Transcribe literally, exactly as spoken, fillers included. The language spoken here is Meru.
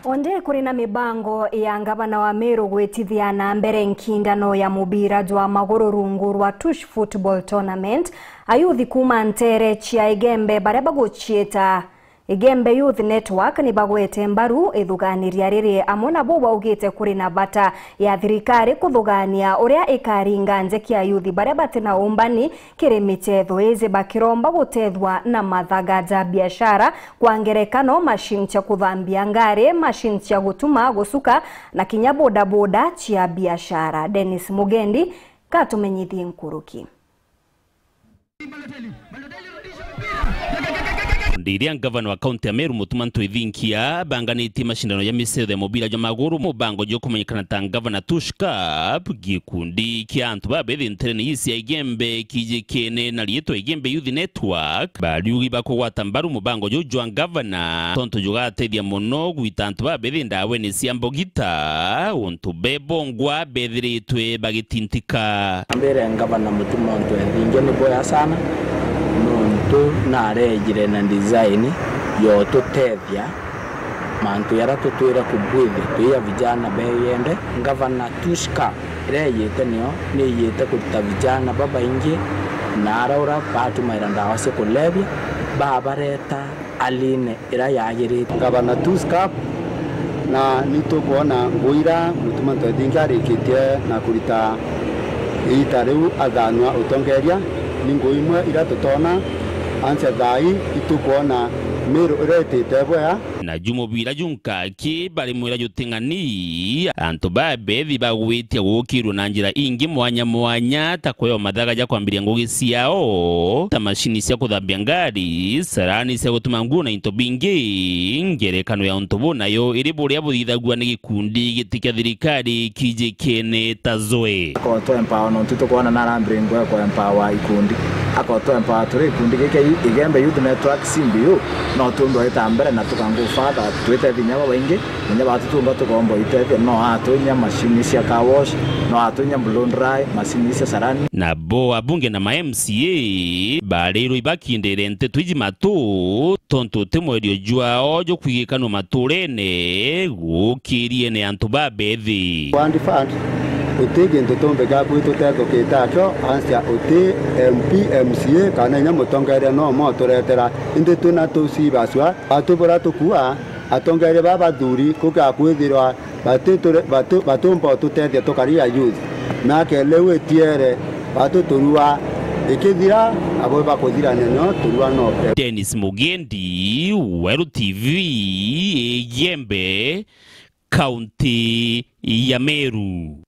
Onde kuri na mibango ya ngavana wa Meru gwitithia na mbere nkindano ya mubira jwa maguru rungu rwa Tush Football Tournament, ayuthi kuma ntere cia Igembe baria baguciita Igembe Youth Network ni bagwete mbaru ithuganiria riri, amwe nabo baugite kuri na bata ya thirikari kuthugania uria ikaringa nje kia ayuthi baria bati na umbani kiri michetho iji, bakiromba gutethwa na mathaga ja biashara, kwa ngerekano, machine cia kuthambia ngari, machine cia gutuma, gusuka na kinya bodaboda cia biashara. Dennis Mugendi katumenyithie nkuruki. Ndiria ngavana wa kaunti ya Meru Mutuma M'Ethingia banganitie macindano ya michetho ya mubira jwa maguru, mubango jwa kumenyekana ta Ngavana Tush Cup, gikundi kia antu babethi nterene ii cia Igembe kijikene na riitwa Igembe Youth Network, bariugi bakugwata mbaru mubango juu jwa ngavana, tontu jugatethia mono gwita antu babethi ndaweni cia mbogita, untu bebongwa bethiritwe bagitintika. Mbere ngavana Mutuma M'Ethingia ni bwega sana, nontu narejire na design yotutethia mantu jaria tutwire kubwithia twi a vijana beyende. Ngavana Tush Cup iria ijite nio ni ijite kurita vijana babaingi na aria uria batumaira ndawa cia kulevya, babareta aline iria yagirite. Ngavana Tush Cup, na ni tukwona ngugi iria Mutuma M'Ethingia arikitie na kurita iita riu athanua utongeria, ni ngugi imwe iria tutona ansia thaa ii itukwona Meru iria itite bwega. Na ju mubira junka ki bari mwira juting'ani, antu babethi bagwitia gukirua na njira ingi mwanya mwanya, ta kweo mathaga ja kwambiria ngugi ciao, ta macini cia kuthambia ngari, carani cia gutuma nguo na into bingi. Ngerekano ya untu bu nayo iri buria buthithagua ni gikundi giti kia thirikari kijikene ta Zoe. Akorwo twa empower, nontu tukwona na arambire ngwe kwa empower ikundi. Akorwo twa empower turi ikundi giki Igembe Youth Network C B U, no tuumbe gwita mbere na tuka go further, twite vinya babaingi, kinya batu tuumba tukomba itethia, no atunya machine cia car wash, no atunya blow dry, machine cia carani. Na bo abunge na ma M C A barirwe ibakindire nteto iji matu, tontu ti mwerio jwao jukwigikanua maturene, gukiriene antu babethi. Fund, fund, uti gintu tumbika kwi tutethukite akio, ansia uti M P, M C A, kana inya mutongeria no mo turetera, indi twina tucibacua, atubura tukua, atongeria baba bathuri kuga kwithirwa batiture-, batu-, batumba ututethia tukari a youth. Miaka iliu itiere, batu turua ikithira, abo bakuthira nenyo turua noke. Dennis Mugendi, Weru T V, Igembe, kaunti ya Meru.